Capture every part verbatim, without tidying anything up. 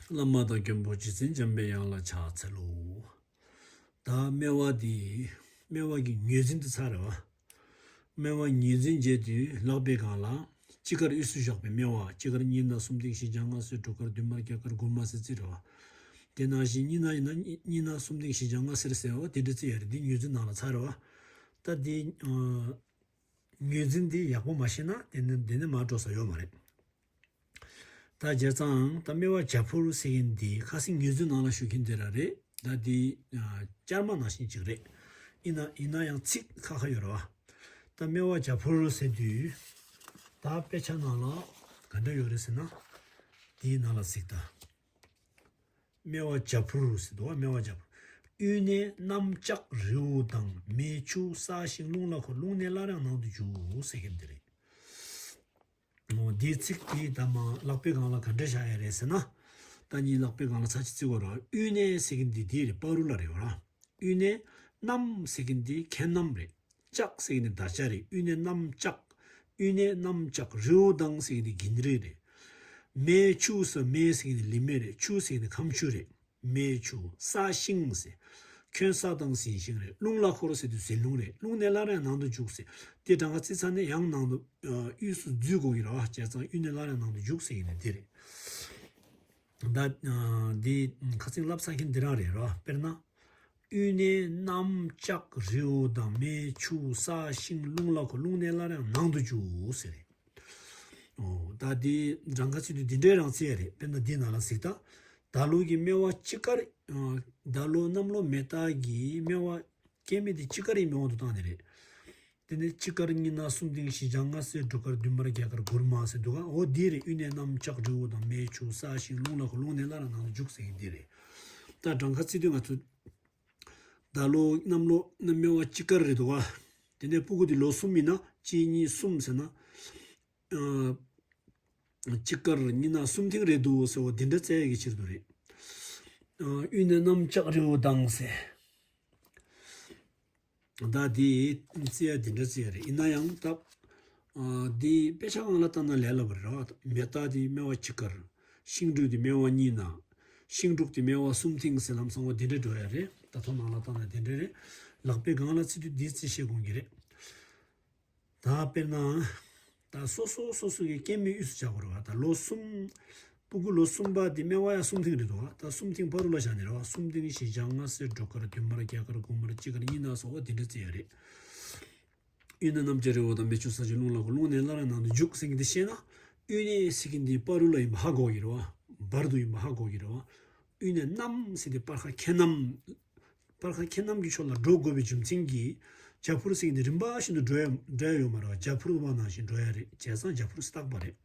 བླ་མ་དང་མགོན་པོ་རྗེ་བཙུན་འཇམ་པའི་དབྱངས་ལ་ཕྱག་འཚལ་ལོ། ད་སྨེ་བ་འདི། སྨེ་བ་གི་ངོས་འཛིན་དུ་ཚར་རེད་བ། སྨེ་བ་ངོས་འཛིན་བྱས་དུས་ལག་པའི་སྒང་ལ། དཔྱིད་ཀར་དབུས་སུ་བཞག་པའི་སྨེ་བ། དཔྱིད་ཀར་གཉིས་སྣ་གསུམ་བཏིང་བཞི་བརྒྱ་ལྔ་བཅུ་དྲུག་དཀར་བདུན་དམར་རྒྱ་དཀར་དགུ་དམར་ཟེར་རྩིས་རེད་བ། དེ་ནང་བཞིན་གཉིས་སྣ་ཡིན་ན་གཉིས་སྣ་གསུམ་བཏིང་བཞི་བརྒྱ་ལྔ་བཅུ་ཟེར་བ་དེ་འདྲ་རྩིས་ཡོད་རེད། འདི་ངོས་འཛིན་ནང་ལ་ཚར་རེད་བ། ད་འདི། ངོས་འཛིན་འདི་ཡག་པོ་མ་ཤེས་ན་དེ་ནི་དེ་ནི་མར་འགྲོ་ས་ཡོད་མ་རེད། ད་བྱས་ཙང་ད་སྨེ་བ་བྱ་འཕུར་ཟེར་མཁན་འདི་ཁ་སང་ངོས་འཛིན་ནང་ལ་ཞུ་མཁན་དེ་རང་རེད། ད་འདི་ཨ། བཅར་མ་ནང་བཞིན་ཅིག་རེད། ཡིན་ན་ཡིན་ན་ཡང་ཚིག་ཁ་ཁ་ཡོད་རེད་བ། ད་སྨེ་བ་བྱ་འཕུར་ཟེར་དུས་ད་དཔེ་ཆ་ནང་ལ་ག་འདྲ་ཡོད་རེད་ཟེར་ན། དེའི་ནང་ལ་གཟིགས་ད། སྨེ་བ་བྱ་འཕུར་ཟེར་འདུག་བ། སྨེ་བ་བྱ་འཕུར། དབུས་ནས་གནམ་ལྕགས་རི་བོ་དང་། མེ་ཆུ་ས་ཤིང་རླུང་ལ་འཁོར། རླུང་ནི་སླར་ཡང་ནང་དུ་འཇུག་ཟེར་མཁན་དེ་རེད། འོ་འདིའི་ཚིག་དེ་ད་མ་ལག་པའི་སྒང་ལ་ག་འདྲ་བཞག་ཡ་རེད་ཟེར་ན། ད་ངའི་ལག་པའི་སྒང་ལ་ཚར་གཅིག་བརྩི་དགོས་རེད་བ། དབུས་ནས་ཟེར་མཁན་འདི་འདི་རེད། བར་དུ་ལ་རེད་བ། དབུས་ནས། གནམ་ཟེར་མཁན་འདི་ཁེན་གནམ་རེད། ལྕགས་ཟེར་མཁན་འདི་ད་ལྕགས་རེད། དབུས་ནས་གནམ་ལྕགས། དབུས་ནས་གནམ་ལྕགས། རི་བོ་དང་ཟེར་མཁན་འདི་གིན་རི་རེད། མེ་ཆུ་ཟེར། མེ་ཟེར་མཁན་འདི་ལི་མེ་རེད། ཆུ་ཟེར་མཁན་འདི་ཁམ་ཆུ་རེད། མེ་ཆུ་ས་ཤིང་ཟེར། ཁྱོན་ས་དང་ཟིན་ཤིང་རེད། རླུང་ལ་འཁོར་ཟེར་དུས་ཟིན་རླུང་རེད། རླུང་ནས་སླར་ཡང་ནང་དུ་འཇུག་ཟེར། དེ་གྲངས་ཀ་བརྩིས་ཚར་ནས་ཡང་ནང་དུ་ཨ། དབུས་སུ་འཛུལ་དགོས་ཀྱི་རེད་བ། བྱས་ཙང་དབུས་ནས་སླར་ཡང་ནང་དུ་འཇུག་ཟེར་གྱི་ནི་འདི་རེད། ད་ཨ། འདི་ཁ་སང་བསླབས་ཚར་མཁན་འདི་རང་རེད་རོ། དཔེར་ན། དབུས་ནས་གནམ་ལྕགས་རི་བོ་དང་། མེ་ཆུ་ས་ཤིང་རླུང་ལ་འཁོར། རླུང་ནས་སླར་ཡང་ནང་དུ་འཇུག་ཟེར་རེད། འོ་ད་འདི་གྲངས་ཀ་བརྩིས་དུས་འདི་འདྲའི་རང་བརྩི་ཡ་རེད། དཔེར་ན་འདི་ནང་ལ་གཟིགས་ད། ད་ལོ་གི་སྨེ་བ་དཔྱིད་ཀར། ཨ། ད་ལོ་གནམ་ལོ་མེ་སྟག་གི་སྨེ་བ་སྐྱེ་དམན་དེ་དཔྱིད་ཀར་ཡི་སྨེ་བ་དུ་བཏང་ནི་རེད། དེ་ནས་དཔྱིད་ཀར་གཉིས་སྣ་གསུམ་བཏིང་བཞི་བརྒྱ་ལྔ་བཅུ་དྲུག་དཀར་བདུན་དམར་རྒྱ་དཀར་དགུ་དམར་ཟེར་འདུག་ག་འོ་འདི་རེད། དབུས་ནས་གནམ་ལྕགས་རི་བོ་དང་། མེ་ཆུ་ས་ཤིང་རླུང་ལ་འཁོར། རླུང་ནས་སླར་ཡང་ནང་དུ་འཇུག་ཟེར་མཁན་འདི་རེད། ད་གྲངས་ཀ་བརྩིས་དུས་ང་ཚོ་ད་ལོ་གནམ་ལོ་ནི་སྨེ་བ་དཔྱིད་ཀར་རེད་འདུག་ག་དེ་ནས་སྤུ་གུ་དེ་ལོ་གསུམ་ཡིན་ན་གཅིག་གཉིས་གསུམ་ཟེར་ན། ཨ། དཔྱིད་ཀར་གཉིས་སྣ་གསུམ་བཏིང་རེད་འདུག་ཟེར་བ་འདི་འདྲ་བཙལ་ཡག་གི་ཕྱིར་དུ་རེད། ཨ། དབུས་ནས་གནམ་ལྕགས་རི་བོ་དང་ཟེར། ད་འདི་བརྩི་ཡ་འདི་འདྲ་བརྩི་ཡ་རེད། ཡིན་ན་ཡང་ད། ཨ། འདི་དཔེ་ཆ་སྒང་ལ་ལྟ་ན་ལས་སླ་པོ་རེད་ར། མེ་སྟག་འདི་སྨེ་བ་དཔྱིད་ཀར། ཤིང་འབྲུག་འདི་སྨེ་བ་གཉིས་སྣ། ཤིང་འབྲུག་འདི་སྨེ་བ་གསུམ་བཏིང་ཟེར། ལམ་སང་བ་འདི་འདྲ་འགྲོ་ཡ་རེད། ད་ཐོ་ནང་ལ་ལྟ་ན་འདི་འདྲ་རེད། ལག་པའི་སྒང་ལ་བརྩི་དུས་འདི་བརྩི་ཤེས་དགོས་ཀྱི་རེད། ད་དཔེར་ན། ད་སོ་སོ་སོ་སོ་གི་སྐྱེ་དམན་དབུས་སུ་བཞག་དགོས་རེད་བ། ད་ལོ་གསུམ། སྤུ་གུ་ལོ་གསུམ་པ་དེ་སྨེ་བ་ཡ་གསུམ་བཏིང་རེད་འདུག་བ། ད་གསུམ་བཏིང་བར་དུ་ལ་བཞག་ནས་རེད་བ། གསུམ་བཏིང་བཞི་བརྒྱ་ལྔ་བཅུ་དྲུག་དཀར་བདུན་དམར་རྒྱ་དཀར་དགུ་དམར་དཔྱིད་ཀར་གཉིས་སྣ་སོགས་པ་དེ་འདྲ་བརྩི་ཡ་རེད། དབུས་ནས་གནམ་ལྕགས་རི་བོ་དང་། མེ་ཆུ་ས་ཤིང་རླུང་ལ་འཁོར། རླུང་ནས་སླར་ཡང་ནང་དུ་འཇུག་ཟེར་མཁན་དེ་ཤེས་ན། དབུས་ནས་ཟེར་མཁན་དེ་བར་དུ་ལ་ཡིན་པ་ཧ་གོ་གི་རེད་བ། བར་དུ་ཡིན་པ་ཧ་གོ་གི་རེད་བ། དབུས་ནས་གནམ་ཟེར་དེ་སྤར་ཁ་ཁེན་གནམ། སྤར་ཁ་ཁེན་གནམ་གྱི་ཕྱོགས་ལ་འགྲོ་དགོས་པའི་རྒྱུ་མཚན་གྱིས། བྱ་འཕུར་ཟེར་མཁན་དེ་རིམ་པ་བཞིན་དུ་འགྲོ་ཡ་འགྲོ་ཡ་ཡོད་མ་རེད་བ། བྱ་འཕུར་བ་ནང་བཞིན་འགྲོ་ཡ་རེད། བྱས་ཙང་བྱ་འཕུར་ཟེར་བཏགས་པ་རེད།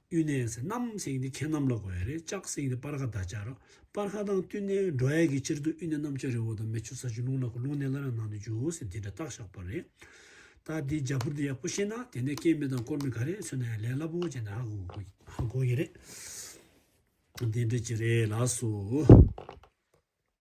དབུས་ནས་ཟེར་གནམ་ཟེར་མཁན་དེ་ཁེན་གནམ་ལ་གོ་ཡ་རེད། ལྕགས་ཟེར་མཁན་དེ་སྤར་ཁ་ད་ལྕགས་ར། སྤར་ཁ་དང་བསྟུན་ནས་འགྲོ་ཡ་གི་ཕྱིར་དུ་དབུས་ནས་གནམ་ལྕགས་རི་བོ་དང་། མེ་ཆུ་ས་ཤིང་རླུང་ལ་འཁོར། རླུང་ནས་སླར་ཡང་ནང་དུ་འཇུག་ཟེར་དེ་འདྲ་བཏགས་བཞག་པ་རེད། ད་འདི་བྱ་འཕུར་འདི་ཡག་པོ་ཤེས་ན་དེ་ནས་སྐྱེ་དམན་དང་སྐོར་དམན་ག་རེ་མཚོན་ན་ཡང་ལས་སླ་པོ་བྱས་ནས་ཧ་གོ་ཧ་གོ་གི་རེད། འདི་འདྲ་ཅིག་རེད་ལགས་སོ།